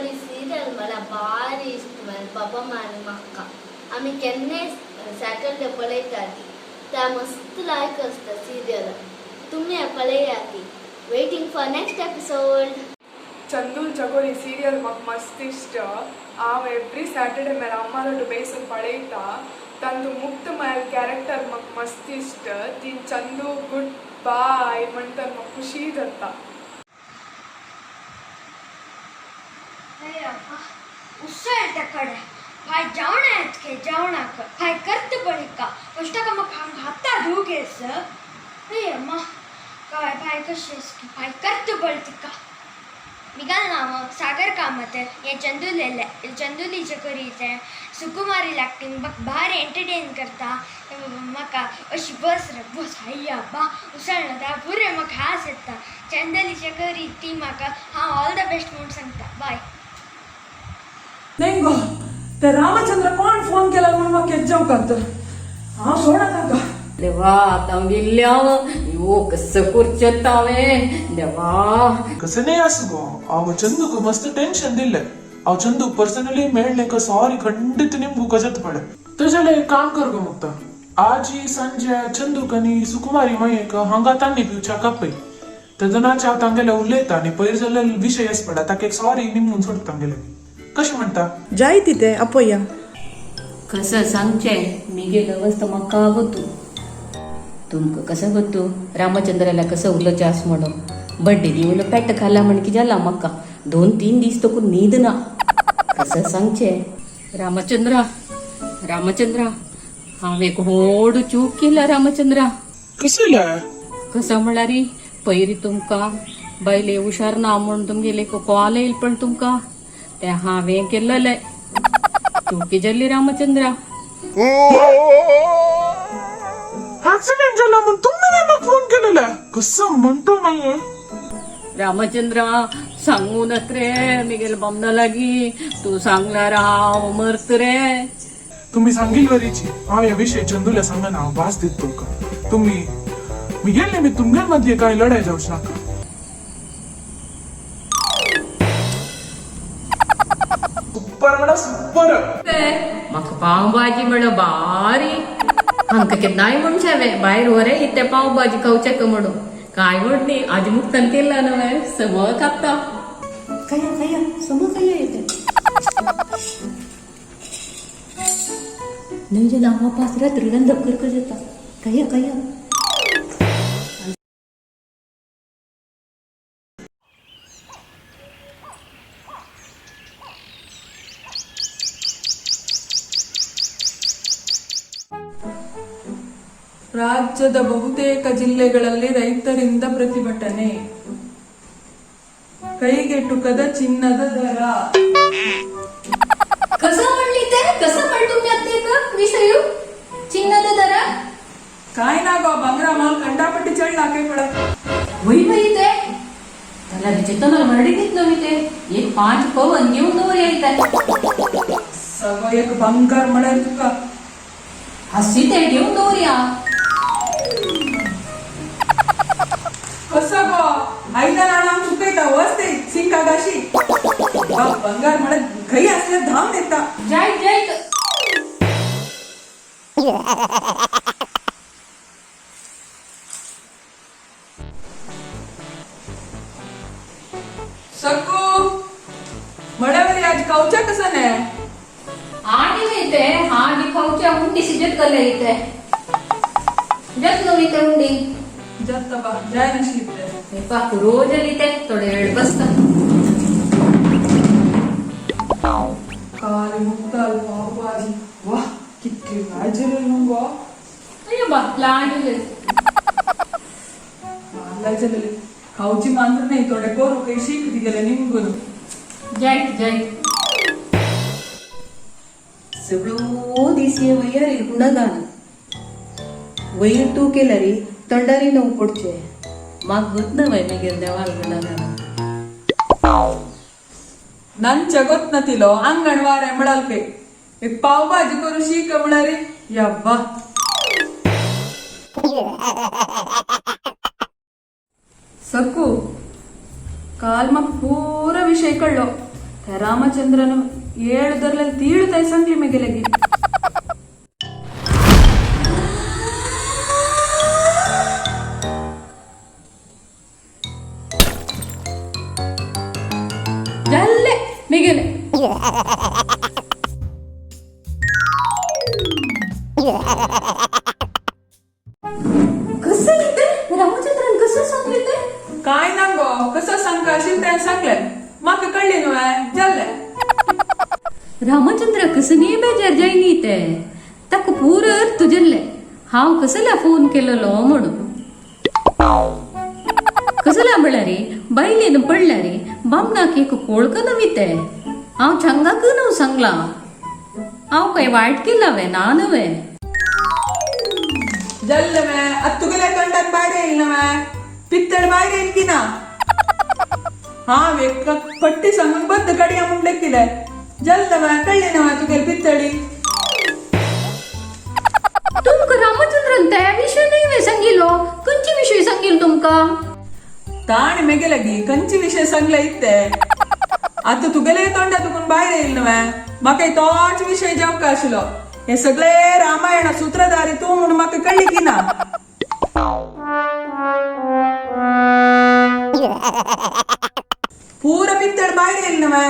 चकोरी सिरियल मला भारी इश्ट म्हळ्यार बाबा आनी मक्का. आमी केन्नाय सॅटरडे पळयता ती. त्या मस्त लायक आसता सिरियल. तुमी पळया ती. Waiting for next episode. Chandul Chakori serial मग मस्त इष्ट. हांव एवरी सॅटरडे मेरे अम्मालोटू बेसून पळयता. तांतू मुक्त मायल कॅरेक्टर मग मस्त इष्ट. ती चंदू गुड बाय म्हणटात म्हाका खुशी जाता. उसळटा कडे भाय जेवणा येतके जेवणाक भाय करत पळयका फस्टाक म्हाका हांगा हाता धुकेस. अय्यम्मा काय भाय कशें भाय करत पळय तिका. मिगाल नांव सागर कामत. हें चंदुलेलें चंदुली चकोरी तें सुकुमारी एक्टिंग म्हाका भारी एंटरटेन करता म्हाका. अशी बस रे बस अय्या बा उसळना ता पुरें म्हाका हांस येता. चंदली चकोरी ती म्हाका हांव ऑल the best म्हूण सांगता. बाय. नेंगो ते रामचंद्र कोण फोन केला म्हणून म्हाका केज्जाव तर हांव सोडा ताका. देवा, आतां गेल्ले यो कसं करचें हांवें देवा. कसं नाही असं गो, हांव चंदूक मस्त टेन्शन दिल्लें. हांव चंदूक पर्सनली मेळ्ळें का सॉरी खंडित निमगू कशेंच पडे. तर जाल्यार एक काम कर गो मुक्ता, आजी संजय चंदूक आनी सुकुमारी मयेक हांगा तांणी पिवच्या कपय तेदनाच हांव तांगेले उलयता आनी पयर जाल्यार विशय पडा ताका एक सॉरी निमगून सोडटा तांगेले. कशें म्हणटा? जाय तिथे आपया. कसं सांगचें मिगेल अवस्था म्हाका गोतू. तुमकां कसं गोतू रामचंद्राला कसं उलोवचें आस म्हणून बड्डे दिवन पेट खाला म्हण की जाला म्हाका 2-3 दीस तकून न्हीद ना. कसं सांगचें रामचंद्रा, रामचंद्रा, हांव एक व्हड चूक केला रामचंद्रा. कसलें? कसं म्हळ्यार पयरी तुमकां बायले हुशार ना म्हूण तुमगेले कॉल येयल पण तुमकां तें हांवें केल्लें चुकी जाल्ली रामचंद्रा. ऍक्सिडेंट जाला म्हूण तुमी म्हाका फोन केलेले कसं म्हणतो मागीर? रामचंद्रा सांगू नात रे मिगेल बामणा लागीं. तूं सांगल्यार हांव मरत रे. तुम्ही सांगील वरीची हांव ह्या विशय चंदूला सांगना. हांव भास दित तुमकां. तुम्ही मिगेल निमित्त तुमगेल मध्ये काय लढाई जावच नाका. सुपर म्हणा सुपर. म्हाका पाव भाजी म्हण बारी हांकां केन्नाय म्हणचें हांवें भायर व्हरे इत्ते पाव भाजी खावचें का म्हणून. काय म्हण न्ही आजी मुक्तान केला न्हय सगळं खाता. खाया खाया सगळं खाया येते न्हय जाल्यार हांव पास रात्री रांदप करपाक जाता. खाया खाया. ರಾಜ್ಯದ ಬಹುತೇಕ ಜಿಲ್ಲೆಗಳಲ್ಲಿ ರೈತರಿಂದ ಪ್ರತಿಭಟನೆ. ಕೈಗೆಟುಕದ ಚಿನ್ನದ ದರ. कसं म्हणली ते कसं म्हणतो मी आता एक विषय चिन्हದ ದರ. काय ना गो ಬಂಗ್ರಾ ಮಾಲ್ ಕಂಡಾಪಟ್ಟಿ ಚಳ್ಳ ಹಾಕಿ ಪಡ. वही वही ते त्याला विचित्र मरडी नवी ते एक 5 पवन घेऊन दवर येत. सगळं एक ಬಂಗಾರ म्हळ्यार तुका. हसी ते घेऊन दवरया. कसं गो आयदन हाडून सुकयता वच ते सिंका घाशी ಬಂಗಾರ म्हळ्यार घाई असल्यार धांवन येता. जायत जायत. सकू म्हळ्यावर आज खावच्या कसं नाही? आणि येते आणि खावच्या उंडी शिजत कले येते जत नवी ते उंडी. जाता बा जाय नशीब ते. हे पाक रोज येते थोडे वेळ बसता. काल मुक्ताल पाव भाजी वाह कितली लाजलेली न्हू गो. अय्यो बा लाजले. लाजलेली खावची मांद्र नाही थोडे करू काही शीक दिगेले निमगून. जायत जायत. सगळो दीस हे वयर गुणगान वयर तूं केल्यारी तंडारी नव पडचे म्हाका गोत ना बाय मागीर देवाल गुणगान. नंच ಗೊತ್ತನತಿಲೋ ಅಂಗಣವಾರ ಎಂಬಳಲ್ಕೆ एक पाव भाजी करू शीक म्हणारी यब्बा. सकू काल मग पूरा विषय कळलो. ರಾಮಚಂದ್ರನು ಏಳುದರಲ್ಲಿ ತೀಳುತ್ತಾಯ ಸಂಗ್ಲಿ ಮೆಗೆಲಗಿ. ಜಲ್ಲೆ ಮಿಗೆಲೆ. कसं इथे रामचंद्रन कसं सांगले ते? काय ना गो, कसं सांगका असेल ते सांगले, माका कळले न्हय जाल्ले. रामचंद्र कसं नी बेजार जायनी ते, ताका पूर अर्थ जाल्ले हांव कसल्या फोन केलेलो म्हणून. कसल्या म्हळ्यार बायलेन पडल्यार बामणाक एक कोळक नवी ते. हांव चंगाक न्हू सांगला, हांव काय वायट केला वे ना न्हय. जाल्ले मे, आत तुगेल्या तोंडान भायर येयल ना मे, पित्तळ भायर येयल की ना? हांव एक पट्टी सांगून बद्द काडया म्हणले किले जाल्ले मे, कळ्ळी ना मे तुगेली पित्तळी. तुमकां रामचंद्रन त्या विशय न्हय वे सांगिल्लो, खंयचे विशय सांगिल्लो तुमकां? ताणे मेगेलगी खंयचे विशय सांगले इत्ते, आतां तुगेले तोंडा तुकून भायर येयल न्हय, म्हाका तोच विशय जेवका आशिल्लो. हे सगळे रामायण सूत्रधारी तूं म्हणून म्हाका कळ्ळी की ना? पूरा पित्तळ भायर येयल न्हय,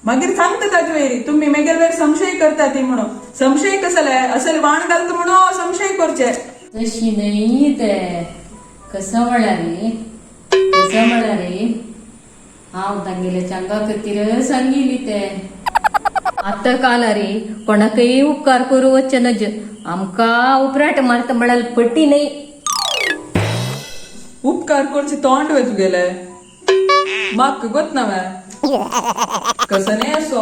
मागीर सांगता ताजे वयर तुम्ही मेगेल वयर संशय करता ती म्हणून. संशय कसले असल वाण घालता म्हणून संशय करचे. तशी न्हय ते, कसं म्हळ्यार कसं म्हळ्यार हांव तांगेले चांगा खातीर सांगिल्ली ते. आतां कालारी कोणाकय उपकार करूं वचचे नज, आमकां उपराट मारता म्हळ्यार पट्टी न्हय. उपकार करचे तोंड वे तुगेले, म्हाका गोत ना वे. कसं न्हय असो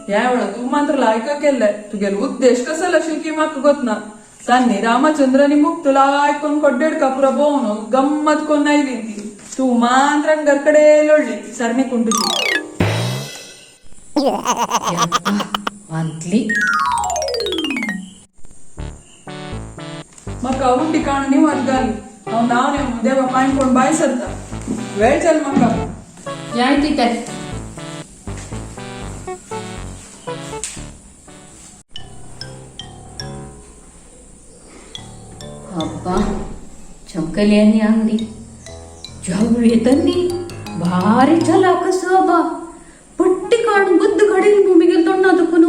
ह्या वेळा तूं मात्र लायक केल्ले, तुगेलो उद्देश कसो आशिल्लो की म्हाका गोत ना. सान्नी रामचंद्रानी मुक्त लायक कोण कोड्डेड कापुरा भोवन गम्मत कोण आयली ती, तूं मात्र घरकडे लोळ्ळी सरणी कुंडुची. वांतली. म्हाका उंडी काण निवात घाली, हांव नांव न्ही देवा पांय कोण बाय सरता वेळ जाल म्हाका. जाय ती ते. अब्बा चमकली आनी आंगडी जाऊ येतनी भारी चला कसं अबा पट्टी काढून बुद्ध काढील भूमी गेल तोंडा दुखून.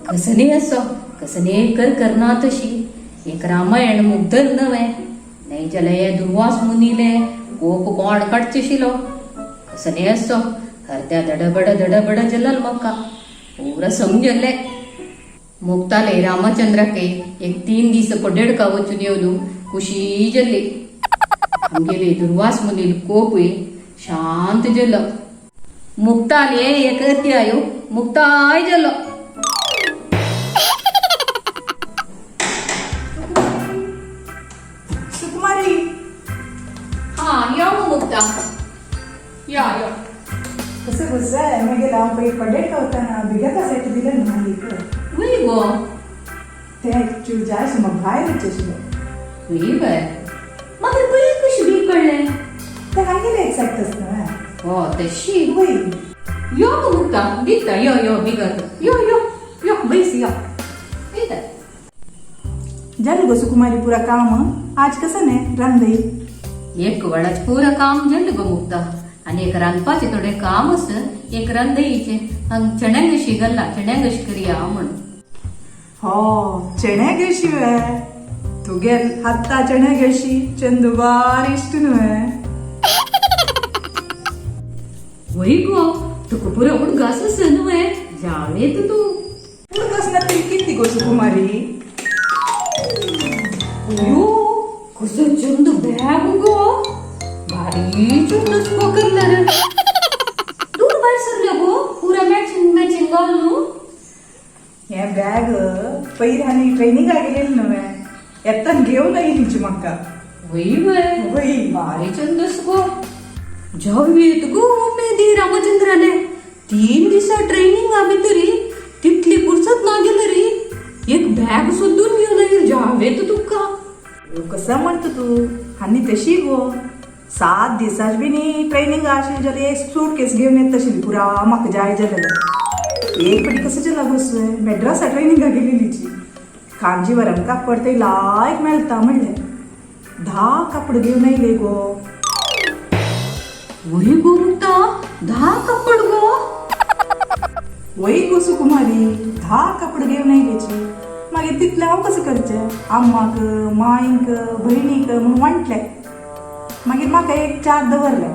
कसं नाही असो कसं नाही कर करना तशी एक रामायण मुग्धल नव्हे नाही जाल्यार हे दुर्वास मुनीले कोप कोण काडचे शिलो. कसं नाही असो हरद्या धडबड धडबड जलल मक्का पूरा समजले. मुक्ताले रामचंद्राके एक 3 दीस पड्डेडका वचून येवन खुशी जल्ली. आमगेले दुर्वास मुनील कोपूय शांत जल्लो. मुक्ताले एक अध्यायो मुक्ताय जल्लो. सुकुमारी. हा यो गो मुक्ता, या यो. कसं कसं मागीर हांव पळय पडेट वतना बिगता सेट दिलें न्हू मागीर. वय गो. ते एक्चुअल जाय आशिल्लें म्हाका भायर वचचें आशिल्लें. वय बाय, मागीर पळय कशी बी कळ्ळें? तें हांगेलें एक्सॅक्ट आसता न्हय. हो तशी. वय. यो गो मुक्ता, दिता यो यो बिगत यो यो यो बैस यो दिता. जालें गो सुकुमारी पुरा काम आज कसं न्ही रांदय? एक वेळाच पुरा काम जालें गो मुक्ता, आनी एक रांदपाचें थोडें काम आसा, एक रांदयीचें हांग चण्यांक अशी घाल्ला, चण्यांक अशी करया म्हणून. हो चेण्या घेशी वे, तुगेल हाता चेण्या घेशी चंदू बार इश्ट न्हय. वय गो, तुका पुरो उडगास आसा न्हय, जावेत तूं. उडगास ना ती किती गो सुकुमारी? अयो कसो चंद बॅग गो, भारी चंद करला. तूं भायर सरले गो पुरा मॅचिंग मॅचिंग घाल न्हू. हें बॅग पयर आनी ट्रेनिंगाक गेलेली न्हय, येतान घेवन आयली म्हाका. वय वय. वय. भारी चंदस गो, जावेत गो उमेदी रामचंद्राने. 3 दिसा ट्रेनिंग आमी तरी तितली पुरसत ना गेली रे, एक बॅग सोदून घेवन आयली जावेत तुका. कसं म्हणतो तू आनी तशी गो 7 दिसाच बी न्ही ट्रेनिंग आशिल्ली जाल्यार एक सूट केस घेवन येता आशिल्ली पुरा म्हाका जाय जालें. एक पटी कसं जाला गोसवे मेड्रासा ट्रेनिंगा गेलेलीची कांजीवरम कापड ते लायक मेळटा म्हणलें 10 कापड घेवन येयले गो. वय गो मुक्ता 10 कापड गो? वय गो सुकुमारी 10 कापड घेवन येयलेची. मागीर तितलें हांव कसं करचें, अम्माक मांयक भयणीक म्हणून वांटलें. मागीर म्हाका एक 4 दवरलें.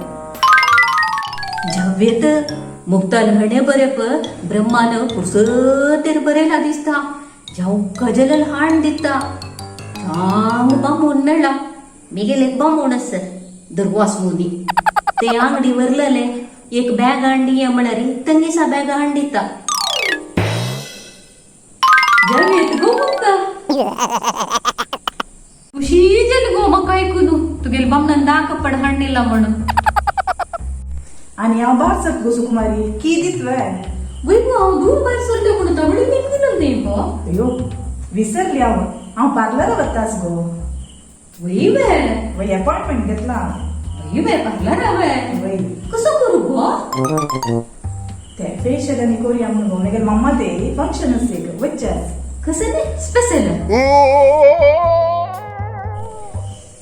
झव्येत मुक्ता ल्हणे बरें प ब्रह्मान पुरसतेर बरयला दिसता. जावं गजलल हाण दिता चांग बामून मेळ्ळा. मिगेल एक बामूण आसा दुर्वास मुनी ते आंगडी वरलेले एक बॅग हांडी म्हळ्यार तंगीसा बॅग हांडिता. झव्येत गो मुक्ता खुशी जाली गो म्हाका ऐकून तुगेले बामणान 10 कपड हांडिला म्हणून. आनी हांव भायर सरत गो सुकुमारी की दितवे? वय गो हांव दूर भायर सरले म्हणून तवळी निघून न्ही गो. अयो विसरली हांव, हांव पार्लरा वतास गो. वय वे वय अपॉयंटमेंट घेतला. वय वे पार्लरा वे? वय. कसो करू गो? ते फेशियल आनी कोरया म्हणून गो मागीर मम्मा ते फंक्शन आसा एक वच्चास. कसं न्ही स्पेशल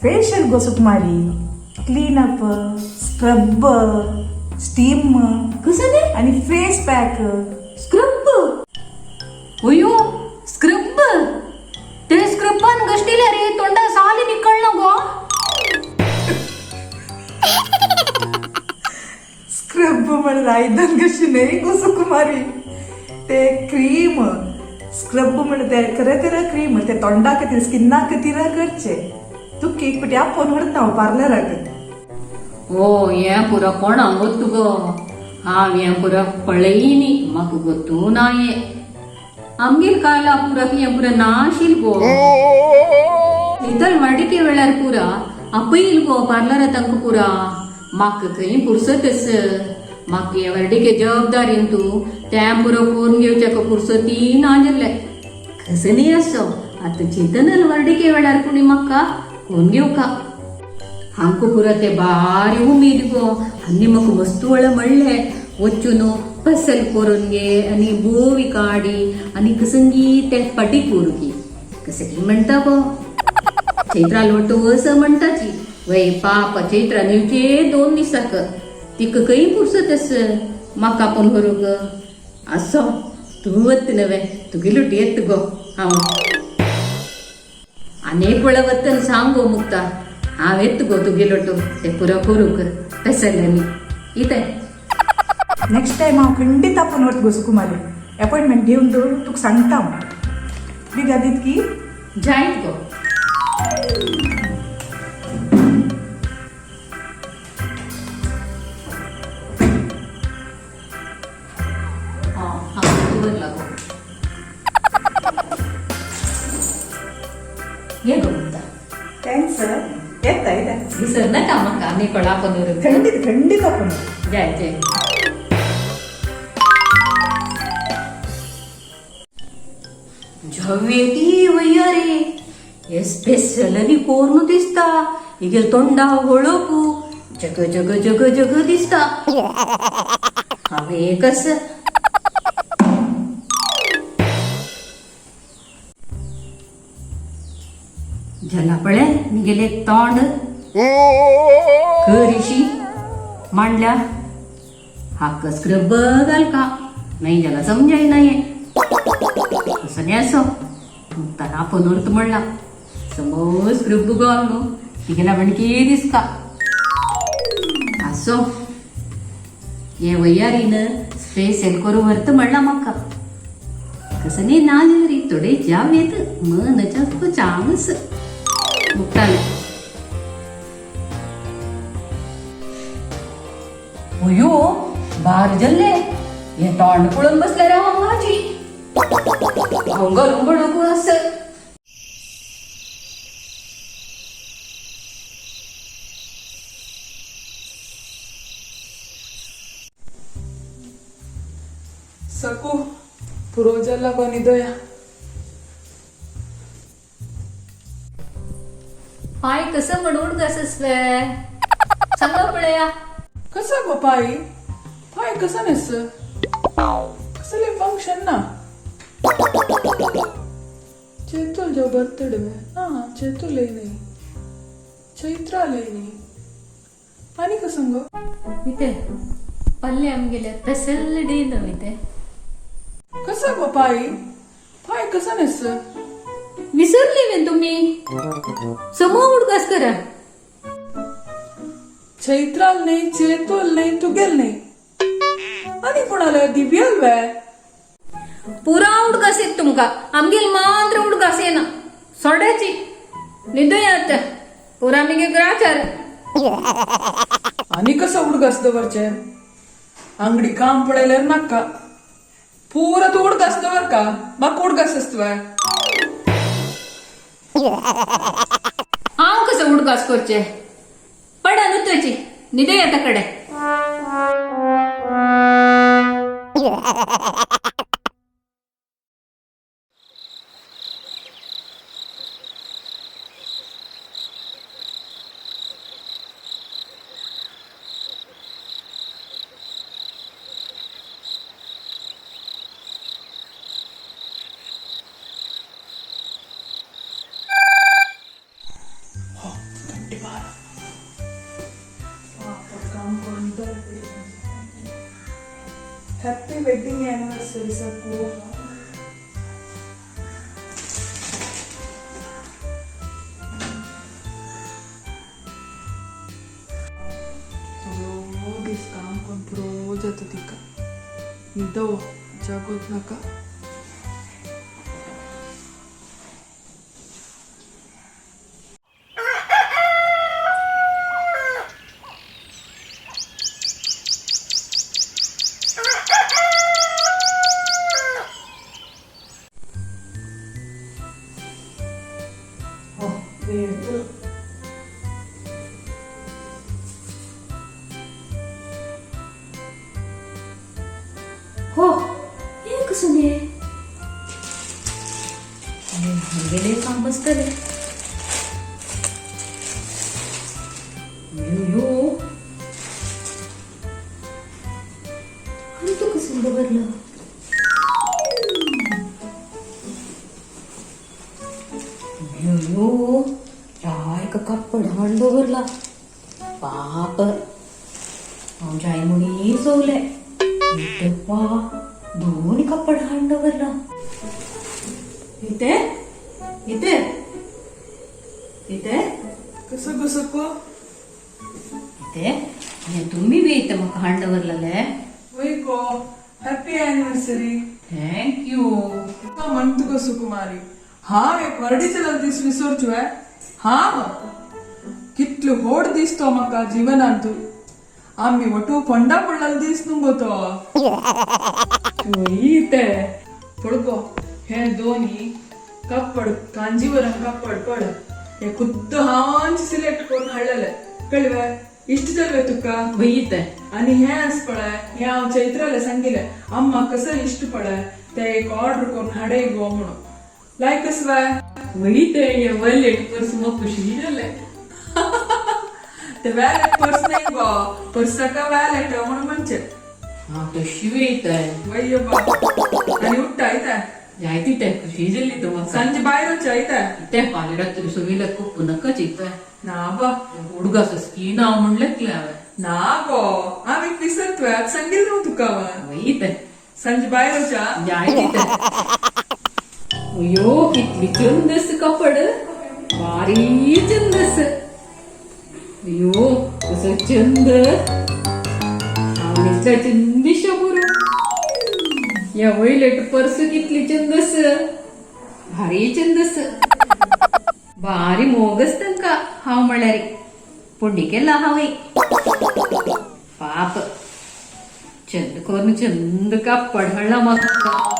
फेशियल गो Sukumari, clean up, scrub, steam कसं न्ही आनी फेस पॅक. स्क्रब? अयो स्क्रब ते स्क्रबान गश्टिले रे तोंडा साली निकळना गो. स्क्रब म्हणल्यार आयदन कशी न्हय गो सुकुमारी, ते क्रीम स्क्रब म्हणल्यार ते खरें खरें क्रीम ते तोंडा खातीर स्किना खातीर करचे. तुका एक पटी आपोवन व्हरता हांव पार्लराक. ओ हें पुरो कोणाक गोत्तु गो, हांव हें पुरो पळयनी म्हाका गोत्तू ना. हें आमगेर काला पुरा हें पुरा नाशील गो. इतल वाडिके वेळार पुरा आपयल गो पार्लरा तांकां पुरा. म्हाका खंय पुरसत आस, म्हाका हे वर्डिके जबाबदारीन तूं तें पुरो करून घेवच्याक पुरसती ना जाल्लें. कसं न्ही आसो आतां चेतनल वर्डिके वेळार कोणी म्हाका कोण घेवका. हांकां पुरा ते बारी उमेद गो. आनी म्हाका मस्त व्हडलें म्हणलें वचून पसल करून गे आनी बोवी काडी आनी कसंगी ते पटी करू की कसं की म्हणटा गो. चैत्रा लोट वस म्हणटाची वय पाप चैत्रा न्हिवचे 2 दिसाक तिका खंय पुरसत आस म्हाका आपोवन व्हरूंक. आसो तूं वत नवे तुगे लोट येत गो हांव. आनी एक वेळा वतन सांग गो मुक्ता, हांव येत गो तुगे लोटो ते पुरो करूंक पेसल्यांनी इतें. नेक्स्ट टायम हांव खंडीत आपोवन व्हरता गो सुकुमारी, अपॉयंटमेंट घेवन दवर तुका सांगता हांव. बिगा दितकी जायत गो. हांव दवरला गो. घे गो मुक्ता. Thanks. येता येता. विसर नाका म्हाका आनी कोण आपोवन व्हरूंक. खंडीत खंडीत आपोवन व्हर. जाय जाय. झव्येती वय रे हे स्पेशल आनी कोर्न दिसता. हिगेल तोंडा वळखू जग जग जग जग दिसता. हांव एक आसा. जाला पळय मिगेले तोंड करिशी मांडल्या. हाका स्क्रब घालका नाही जाला समजायना हें. असं न्ही असो मुक्तान आपोवन व्हरता म्हणला समज स्क्रब घाल न्हू तिगेला म्हणकी दिसता. आसो हे वयारीन स्पेशल करून व्हरता म्हणला म्हाका. कसं न्ही ना री थोडे जाम येत मनच्या चांगस मुक्तान. अयो बार जल्ले हे तोंड पळोवन बसले रे हांगाची हांव घालून पडूंक आस. सकू पुरो जाला गो न्हिदोया. पाय कसं म्हणून कसं? सांगा पळया. कसं गो पाई? पाय कसं नेस? कसले फंक्शन ना? चेतुल जो बर्थडे ना, चेतुल नाही, चैत्रालय नाही, आणि कसं गो? इथे पल्ले आमगेले स्पेशल डे नव्हे. कसं गो पाई? पाय कसं नेस? विसरली वे तुम्ही? समूह उडगास करा. चैत्राल नाही, चेतुल नाही, तुगेल नाही, आणि कोणाला दिव्याल वे? पुरा उडगास येत तुमका, आमगेल मात्र उडगास येना. सोडाची निदयात पुरा मिगे ग्राचार. आणि कसं उडगास दवरचे? अंगडी काम पडल्यार नाका, पुरा तू उडगास दवर का, म्हाका उडगास आसतवे? हांव कसं उडगास करचे? पडा न्हू तुजी, निदय येता कडे. हॅपी वेडिंग अॅनिव्हर्सरी सकू. सगळो दीस काम करून पुरो जाता तिका. न्हिदो, जागोत नाका. हो वेळ. हो, हे कसं न्ही? गेले काम आसतलें. यो आनी तूं कसं दवरलं? यो लायक कापड हाडून दवरला. पाप, हांव जाय म्हणी सोवलें. देवा, दोन कापड हाडून दवरला. इथे इथे इथे. कसं कसं को? इथे हे तुम्ही बी इथे म्हाका हाडून दवरलेले. वय गो, हॅपी अॅनिव्हर्सरी. Thank you. म्हणtu गो सुकुमारी, हांव एक वर्डीचे दीस विसरचो हांव? कितलो व्हड दीस तो म्हाका जिवनान. तूं आमी वटू फोंडा पडलेलो दीस न्हू गो तो. ते पळ गो, हे दोनी कापड, कांजीवरम कापड पड, हे खुद्द हांवांच सिलेक्ट करून हाडलेले, कळवे? इश्ट जाल्वे तुका? वयते. आणि हे आस पळय, हे हांव चैत्राले सांगिले, अम्मा कसं इश्ट पळय, ते एक ऑर्डर करून हाडय गो म्हणून. लायक कसवाय? वयते, हे वॉलेट पर्स म्हाका खुशी जालें. ते वॅलेट पर्स नाही गो, पर्साका वॅलेट म्हणून म्हणचे. हांव तशी वयताय. वय बा, आणि उठ्ठा येता. जाय तिथे खुशी जाली तो म्हाका. संजे भायर वचचे येता. ते फाल्यां रात्री सगळी खूप नाका चिंताय. ना बा. उडगास स्कीन हांव म्हणलें हांवें. ना गो, हांव एक विसरतोय, आतां सांगिल्लें न्हू तुका हांवें. वयते. संजे भायर वचा. जाय तिथे. अयो, कितली चंद कपड, भारी चंद. अयो, कसं चंद. हांव न्हेसल्या चंद पुरो. या वयलेट पर्स कितली चंदस, भारी चंदस. भारी मोगस तांकां हांव म्हणल्यार. पूण केला हांवें पाप चंद करून चंद कापड हाडला म्हाका.